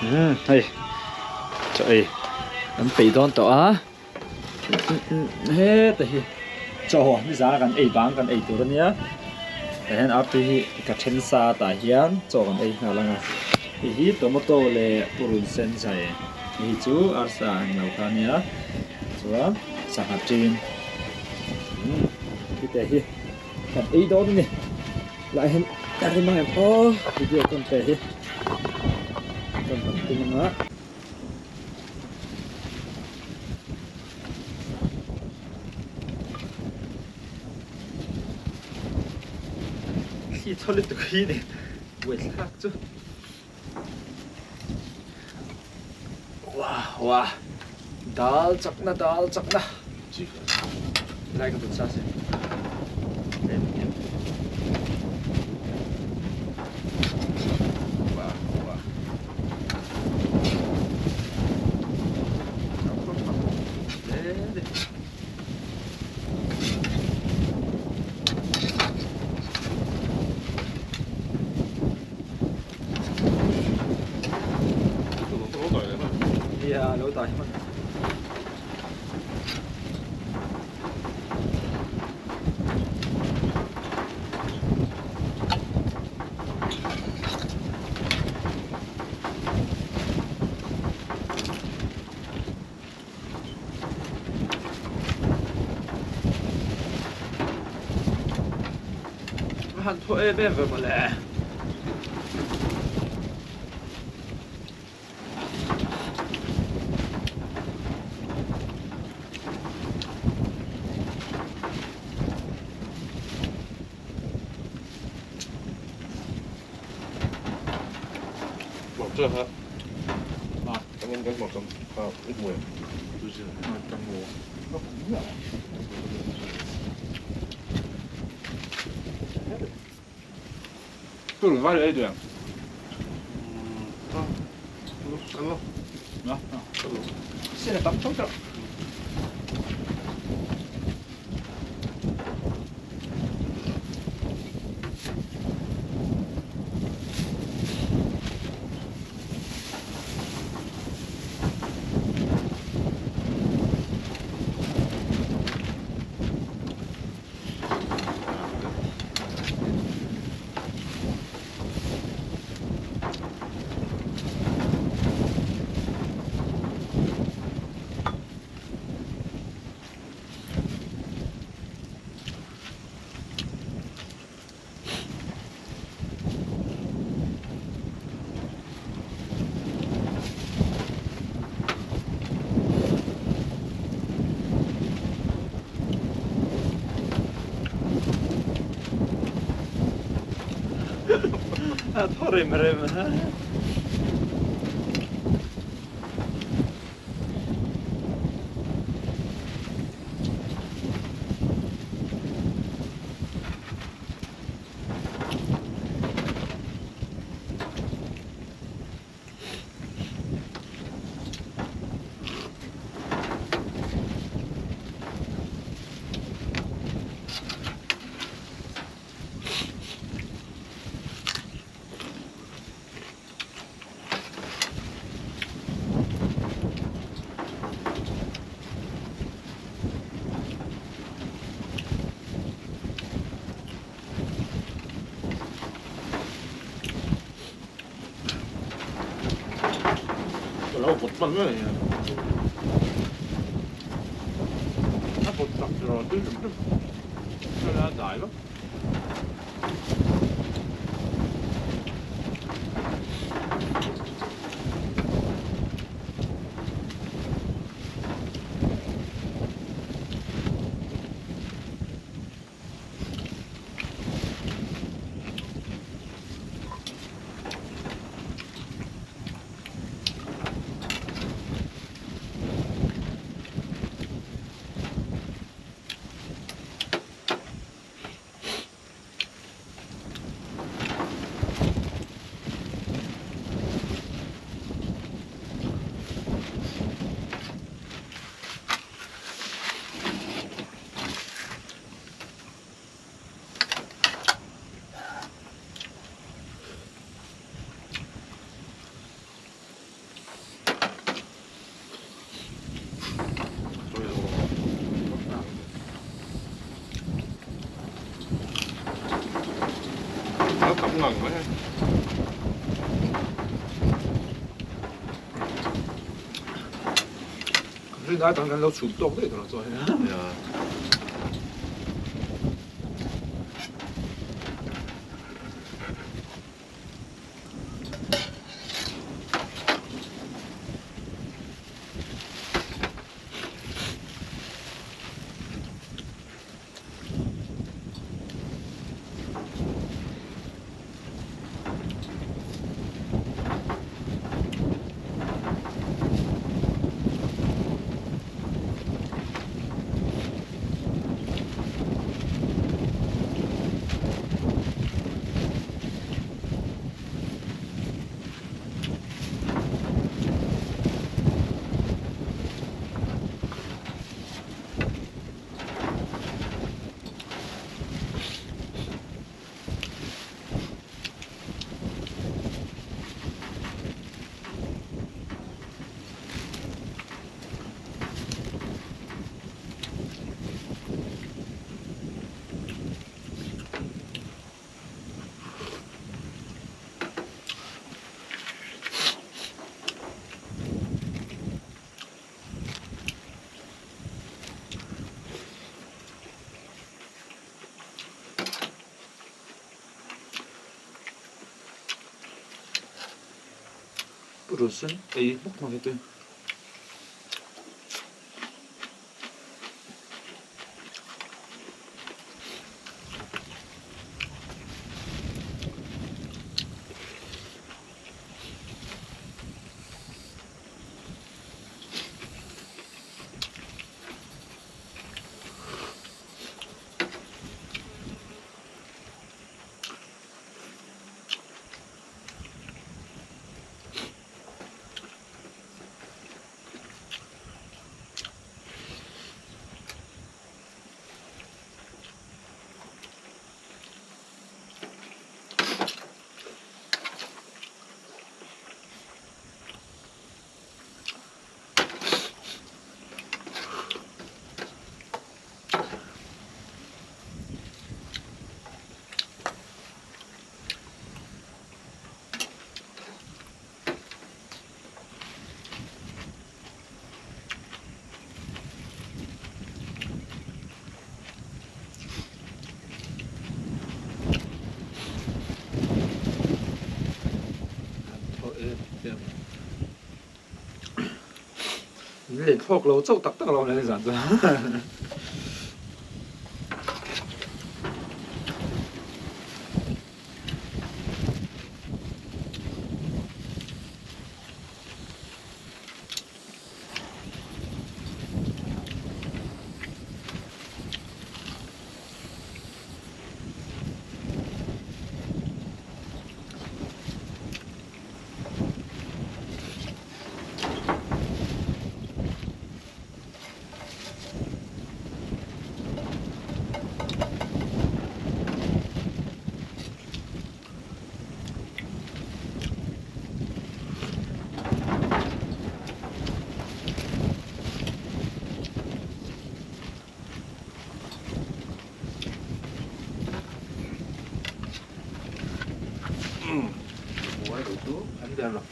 Umm hei chaw ei kan peih dawn tawh a heta hi chaw nizan a kan ei bang kan ei tur a nia tah hian artui hi ka then sa tah hian chaw kan ei nghal ang a hei hi tomato leh purun sen zai hei chu arsa ang lo kha a nia chuan sangha tin umm heta hi kan ei dawn a ni lah hian a rim ang em aw video ka rawn pe hi ka rawn kan tum ang a. Thli thaw lutuk hi ni buaithlak chu Wah wah dal chakna dal chakna Lai ka put sa se. Wah wah. Nia lo dah hi hman. Han thaw em em ve mawle. A thaw rem rem a. Ka lo vawt hman ngei a. A vawt tak erawh tui hrim hrim. Chuan a dai vak. mai hei. Rin ai tan kan lo chhum tawk daih tawh chaw hi. Purun sen ei bawk mai te. Len thlawk lo chauh tak tak lo nen zan chu. An der lo.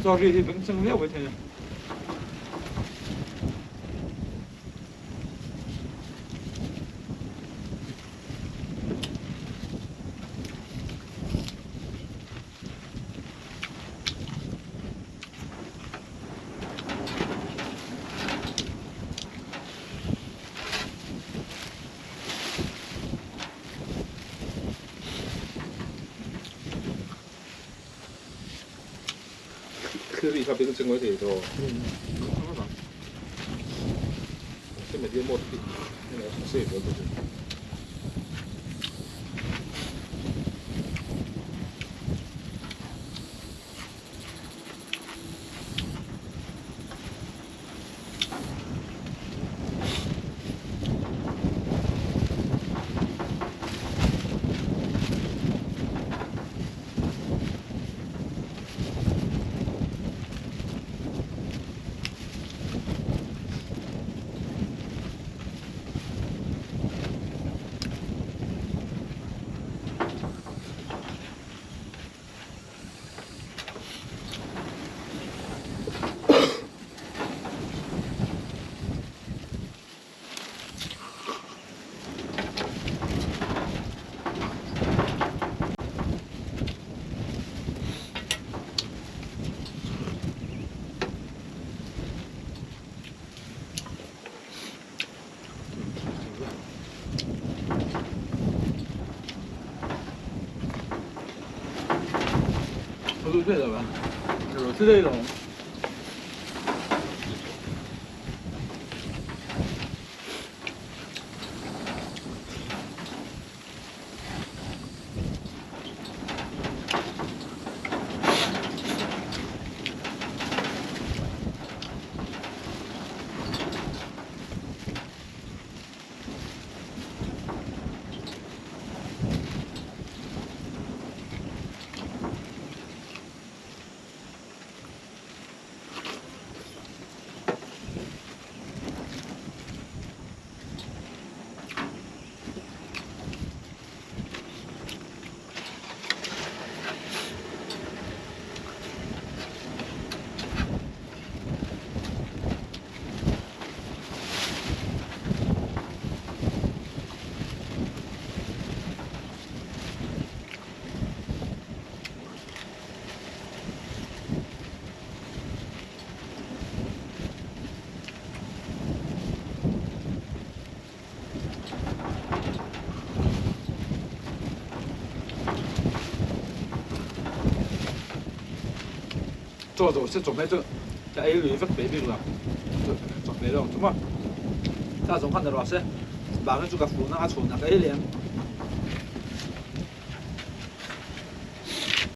Chaw ri hi beng cheng viau mai thei a ni. Thil kha beng cheng mai thei tawh. Media mode hi a save dawn bawk. 对了吧？是这种。做做是准备做，在 A 里分别别了，准准备了，怎么？大总看的老师，马上就个湖南阿村那个一年。